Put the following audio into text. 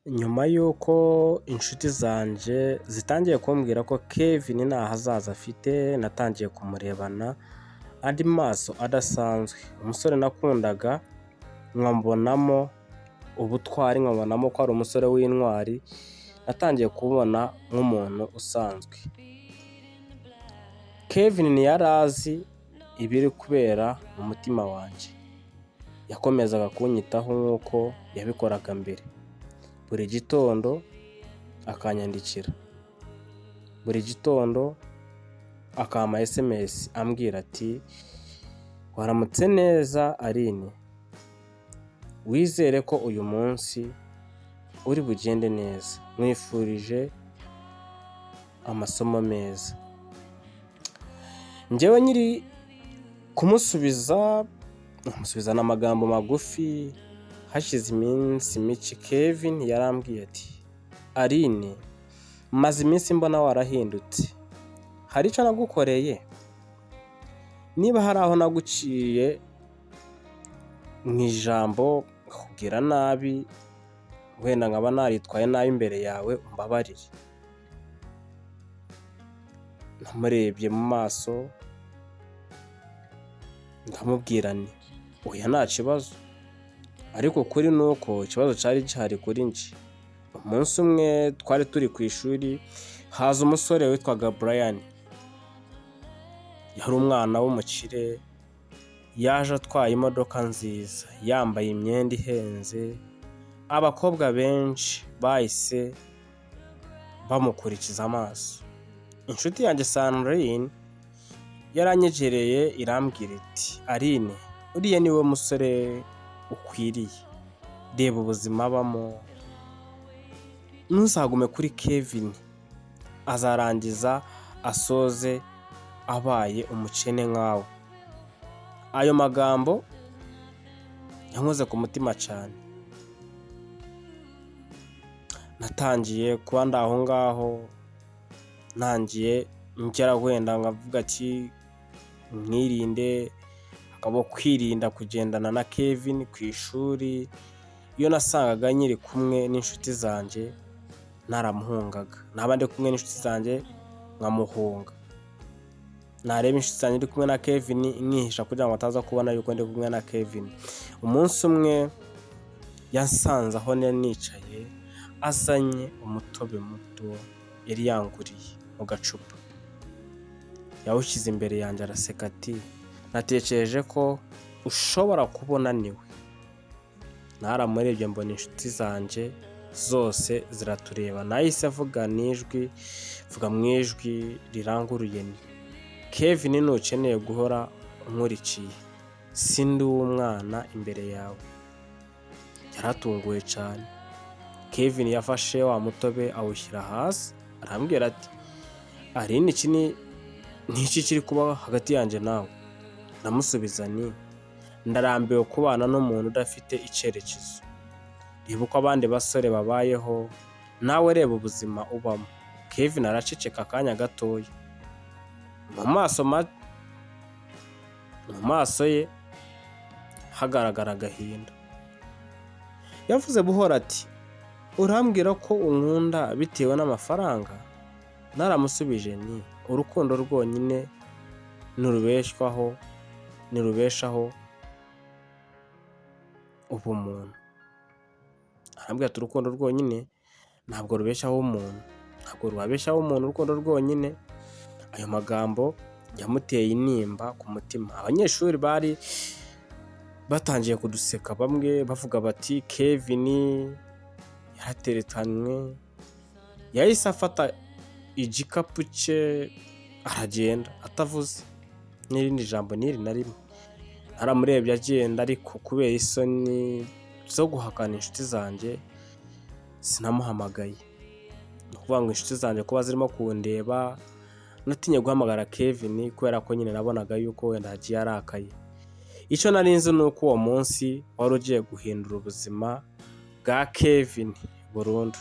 Nyuma y'uko inshuti zanjye zitangiye kumbwira ko Kevin nta hazaza afite, natangiye kumurebana andi maso adasanzwe. Umusore nakundaga nkambonamo ubutwari, nkabonamo ko ari umusore w'intwari, natangiye kubona nk'umuntu usanzwe. Kevin ntiyari azi ibiri kubera mu mutima wanjye. Yakomezaga kunyitaho nk'uko yabikoraga mbere. Buri gitondo akanyandikira, buri gitondo akampa SMS ambwira ati: "Waramutse neza Aline, wizere ko uyu munsi uri bugende neza, nkwifurije amasomo meza." Njyewe nkiri kumusubiza, nkamusubizana amagambo magufi. Hashize iminsi mike Kevin yarambwiye ati: "Aline, maze iminsi mbona warahindutse, hari icyo nagukoreye? Niba hari aho naguciye mu ijambo nkakubwira nabi, wenda nkaba naritwaye nabi imbere yawe, umbabarire." Namurebye mu maso, ndamubwira nti: "Oya, nta kibazo." Ariko ukuri ni uko ikibazo cyari gihari kuri njye. Umunsi umwe twari turi ku ishuri, haza umusore witwaga Brian. Yari umwana w'umukire, yaje atwaye imodoka nziza, yambaye imyenda ihenze. Abakobwa benshi bahise bamukurikiza amaso. Inshuti yanjye Sandrine yaranyegereye irambwira iti: "Aline, uriya niwe musore ukwiriye, reba ubuzima abamo, ntuzagume kuri Kevin, azarangiza asoze abaye umukene nkawe." Ayo magambo yankoze ku mutima cyane. Natangiye kuba ndi aho ngaho, ntangiye ngera wenda nkavuga ati mwirinde, hakaba kwirinda kugendana na Kevin ku ishuri. Iyo nasangaga nkiri kumwe n'inshuti zanjye naramuhungaga, naba ndi kumwe n'inshuti zanjye nkamuhunga, nareba inshuti zanjye ndi kumwe na Kevin nkihisha kugira ngo ataza kubona yuko ndi kumwe na Kevin. Umunsi umwe yasanze aho nari nicaye azanye umutobe muto yari yanguriye mu gacupa, yawushyize imbere yanjye araseka ati: "Natekereje ko ushobora kuba unaniwe." Naramurebye mbona inshuti zanjye zose ziratureba. Nahise avuga n'ijwi, mvuga mu ijwi riranguruye nti: "Kevin, ntukeneye guhora unkurikiye, sindi uw'umwana imbere yawe." Yaratunguwe cyane. Kevin yafashe wa mutobe awushyira hasi, arambwira ati: "Aline, iki ni iki kiri kuba hagati yanjye nawe?" Ndamusubiza nti: "Ndarambiwe kubana n'umuntu udafite icyerekezo. Reba uko abandi basore babayeho, nawe reba ubuzima ubamo." Kevin araceceka akanya gatoya, mu maso ye hagaragara agahinda. Yavuze buhoro ati: "Urambwira ko unkunda bitewe n'amafaranga?" Naramusubije nti: "Urukundo rwonyine ntirubeshaho ubumuntu." Arambwira ati: "Urukundo rwonyine ntabwo rubeshaho umuntu, ntabwo rwabeshaho umuntu urukundo rwonyine." Ayo magambo yamuteye intimba ku mutima. Abanyeshuri bari batangiye kuduseka, bamwe bavuga bati: "Kevin yarateretanywe." Yahise afata igikapu cye aragenda atavuze n'irindi jambo n'iri na rimwe. Naramurebye agenda, ariko kubera isoni zo guhakana inshuti zanjye sinamuhamagaye. Ni ukuvuga ngo inshuti zanjye kuba zirimo kundeba, natinye guhamagara Kevin kubera ko nyine nabonaga yuko wenda yagiye arakaye. Icyo nari nzi ni uko uwo munsi wari ugiye guhindura ubuzima bwa Kevin burundu.